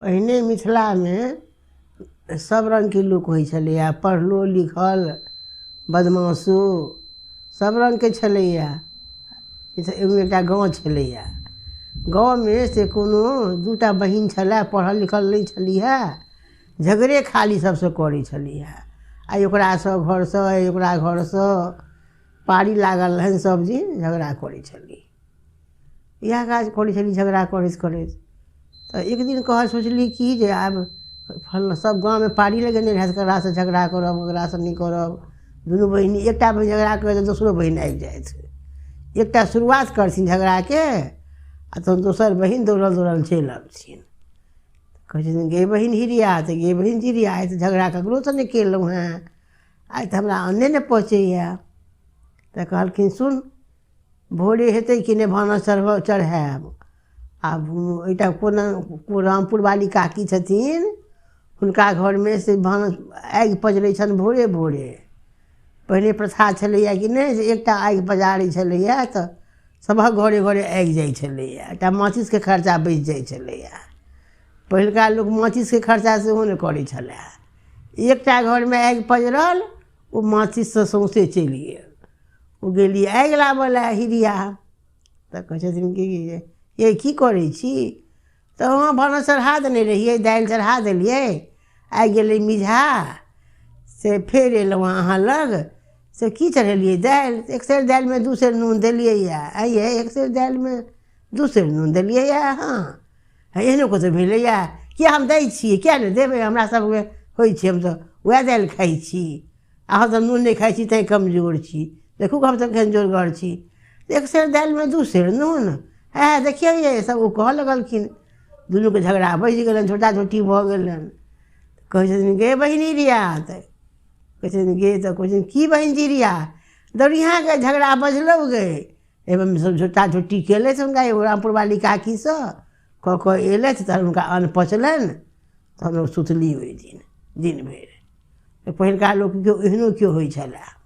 पहिने मिथिलामे सब रङ्गके लोक होइ छलैए, पढ़लो लिखल बदमाशो सब रङ्गके छलैए। ओहिमे एकटा गाँव छलैए, गाँवमे से कोनो दूटा बहिन छलै, पढ़ल लिखल नहि छलीहे, झगड़े खाली सबसँ करै छलीहे। आइ ओकरासँ घरसँ, आइ ओकरा घरसँ पारी लागल रहनि, सब दिन झगड़ा करै छली, इएह काज करै छली झगड़ा करैत करैत। तऽ एक दिन कहऽ सोचली कि जे आब फल्लाँ सब गाँवमे पारी लगेने रहै, ककरासँ झगड़ा करब ककरासँ नहि करब। दुनू बहिनी, एकटा बहिन झगड़ा करै तऽ दोसरो बहिन आबि जाथि, एकटा शुरुआत करथिन झगड़ाके आ तहन दोसर बहिन दौड़ल दौड़ल चलि अबथिन। कहै छथिन गे बहिन हिरिया, तऽ गे बहिन जिरिया, आइ तऽ झगड़ा ककरोसँ नहि केलहुँ हेँ, आइ तऽ हमरा अन्ने नहि पचैए। तऽ कहलखिन सुन, भोरे हेतै कि नहि भानस चढ़बऽ चढ़ायब। आब एकटा कोना रामपुरवाली काकी छथिन, हुनका घरमे से भानस आगि पजरै छनि भोरे भोरे। पहिले प्रथा छलैए कि नहि जे एकटा आगि पजारै छलैए तऽ सभक घरे घरे आगि जाइ छलैए, एकटा माचिसके खर्चा बचि जाइ छलैए। पहिलुका लोक माचिसके खर्चा सेहो नहि करै छलए, एकटा घरमे आगि पजरल ओ माचिससँ सौँसे चलि गेल। ओ गेली आगि लाबऽ लए हिरिया, तऽ कहै छथिन कि जे यै की करै छी? तऽ हँ भानस चढ़ा देने रहियै, दालि चढ़ा देलियै, आगि गेलै मिझा, से फेर एलहुँ हँ अहाँ लग, से की चढ़ेलियै दालि? एक सेर दालिमे 2 सेर नून देलियै यए। आँय यै, एक सेर दालिमे 2 सेर नून देलियै यए अहाँ? एहनो कतहु भेलैए? किए हम दै छियै, किए नहि देबै? हमरा सबके होइ छै, हमसब उएह दालि खाइ छी, अहाँसब नून नहि खाइ छी तैँ कमजोर छी, देखू हमसब केहन जोरगर छी। एक सेर दालिमे 2 सेर नून, हँ देखियौ यै, सब ओ कहऽ लगलखिन। दुनूके झगड़ा बझि गेलनि, झोटा झोटी भऽ गेलनि। कहै छथिन गे बहिनी रिया, तऽ कहै छथिन गे, तऽ कहै छथिन की बहिन जी रिया, दौड़ियाके झगड़ा बझलहुँ गे। एहिमे सब झोटा झोटी केलथि हुनका एगो रामपुरवाली काकीसँ कऽ कऽ एलथि, तहन हुनका अन्न पचलनि, तहन ओ सुतली ओहि दिन दिन भरि। पहिलुका लोकके एहनो केओ होइ छलए।